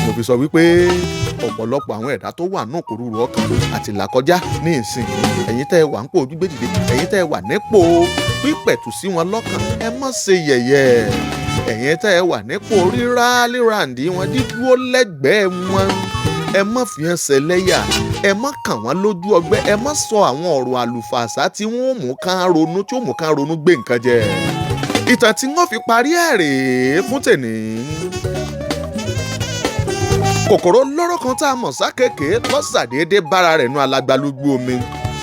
Mo fi sọ wípé ọ̀pọ̀lọpọ̀ àwọn ẹ̀dá tó wà nù kúrúrú ọkàn àti làkọjá ní ìsìn, ẹ̀yin tẹ́ ẹ wà ń pò gbígbé dìde, ẹ̀yin tẹ́ ẹ wà nípò pípẹ̀tù sí wọn lọ́kàn, ẹ má ṣe yẹ̀yẹ́. Ẹ̀yin tẹ́ ẹ wà nípò rírá líràǹdí wọn, dídúró lẹ́gbẹ̀ẹ́ wọn, ẹ má fi hàn ṣẹlẹ́yà, ẹ má kàn wọ́n lójú ọgbẹ́, ẹ má sọ àwọn ọ̀rọ̀ àlùfàṣà tí wọ́n mú kán ronú, tí ó mú kán ronú gbé nǹkan jẹ. Ìtàn tí wọ́n fi parí ẹ̀ rèé fún tèní. Kòkòrò lóró kan tá a mọ̀ sákèké lọ́sàdédé bára rẹ̀ nu alágbálúgbú omi.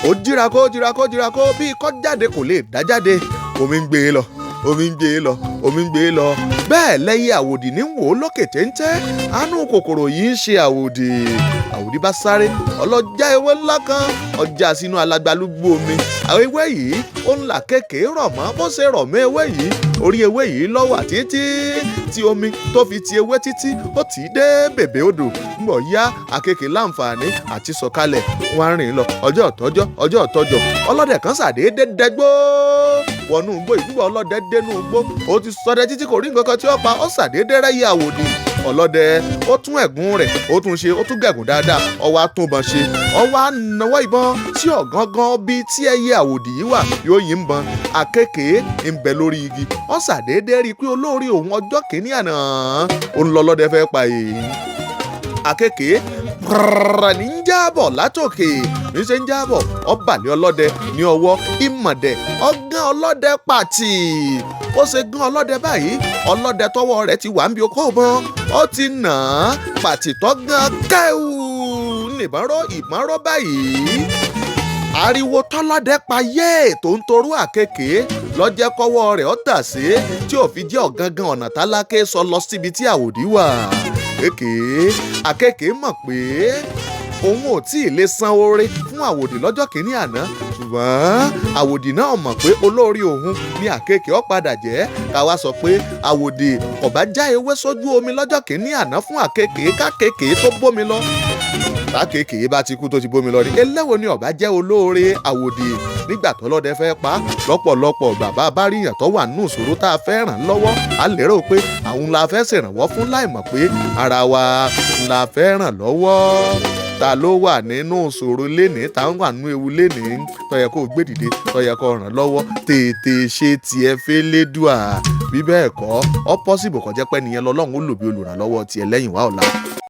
Ó jírakó jírakó jírakó bíi kọ́ jáde, kò lè dá jáde. Omi ń gbé e lọ, omi ń gbé e lọ, omi ń gbé e lọ. Bẹ́ẹ̀ lẹ́yìn àwòdì ní wò ó lókè téńté. Àánú kòkòrò yìí ń ṣe àwòdì. Àwòdì bá sáré ọlọ́jà ewé ńlá kan ọjà sínú alágbálúgbú omi. Àwọn ewé yìí ó ń là kéèké rọ̀ mọ́. Bó ṣe rọ̀ mọ́ ewé yìí, orí ewé yìí lọ́wọ́ títí tí omi tó fi ti ewé títí ó tì í dé bèbè odò. Ńgbọ̀ yá, àkekèé láǹfààní àti sọ̀kalẹ̀, wọn á rìn lọ. Ọjọ́ ọ̀tọ́jọ́, ọjọ́ ọ̀tọ́jọ́, ọlọ́dẹ kan ṣàdédé dẹgbó wọnú igbó. Ìgbúgbọ̀ ọlọ́dẹ dénú igbó, ó ti sọdẹ títí, kò rí nǹkan kan tí ó pa. Ó ṣàdédé rẹ́yẹ àwòdì. Ọlọ́dẹ ó tún ẹ̀gún rẹ̀, ó tún ṣe, ó tún gẹ̀gùn dáadáa, ó wá tún bọn ṣe, ó wá nawọ́ ìbọn sí ọ̀gángan bíi tí ẹyẹ àwòdì yìí wà, yóò yìn bọn. Àkekèé ń bẹ lórí igi, ó ṣàdédé rí i pé olórí òun ọjọ́ kìíní àná òun lọ́lọ́dẹ fẹ́ pa èyí. Àkekèé prrrr ní ń jábọ̀ látòkè, ní ṣe ń jábọ̀, ọ̀bàlẹ̀ ọlọ́dẹ ní ọwọ́ ìmọ̀dẹ̀, ọ̀gán ọlọ́dẹ pàtì. Ó ṣe gán ọlọ́dẹ báyìí, ọlọ́dẹ tọwọ́ rẹ̀ ti wà ń bí okó bọ́n, ó ti nà án pàtì tó gán kẹ́wù nìbọn ró, ìbọn ró báyìí. Ariwo tọ́lọ́dẹ pa yéè tó ń torú àkekèé lọ́jẹ́ kọ́wọ́ rẹ̀ ọ́ tà sí tí ò fi jẹ́ ọ̀gangan ọ̀nà tálákẹ́ sọ lọ síbi tí àwòdì wà. Àkekèé mọ̀ pé òun ò tí ì lè san oore fún àwòdì lọ́jọ́ kìíní àná, ṣùgbọ́n àwòdì náà mọ̀ pé olórí òun ní àkekèé ó padà jẹ́. Káwa sọ pé àwòdì kò bá já ewé sójú omi lọ́jọ́ kìíní àná fún àkekèé, kákekèé tó bómi lọ, tákèké bá ti kú tó ti bómi lọ rí, eléwo ni ọba jẹ́ olóore àwòdì nígbà tọ́lọ́dẹ fẹ́ pa. Lọ́pọ̀lọpọ̀ bàbá báríyàn tó wà nínú ìṣòro tá a fẹ́ ràn lọ́wọ́, a lérò pé àwọn la fẹ́ ṣèrànwọ́ fún, láì mọ̀ pé ara wa la fẹ́ ràn lọ́wọ́. Ta ló wà nínú ìṣòro lénìí? Ta ń wà nínú ewu lénìí tó yẹ kó gbé dìde, tó yẹ kó ràn lọ́wọ́? Tètè ṣe tiẹ̀ fẹ́lẹ́dùà, bí bẹ́ẹ̀ kọ́, ọ possible kó jẹ́ pé nìyẹn lọ́lọ́run ó lò bí olùrànlọ́wọ́ tiẹ̀ lẹ́yìn wá ọ̀la.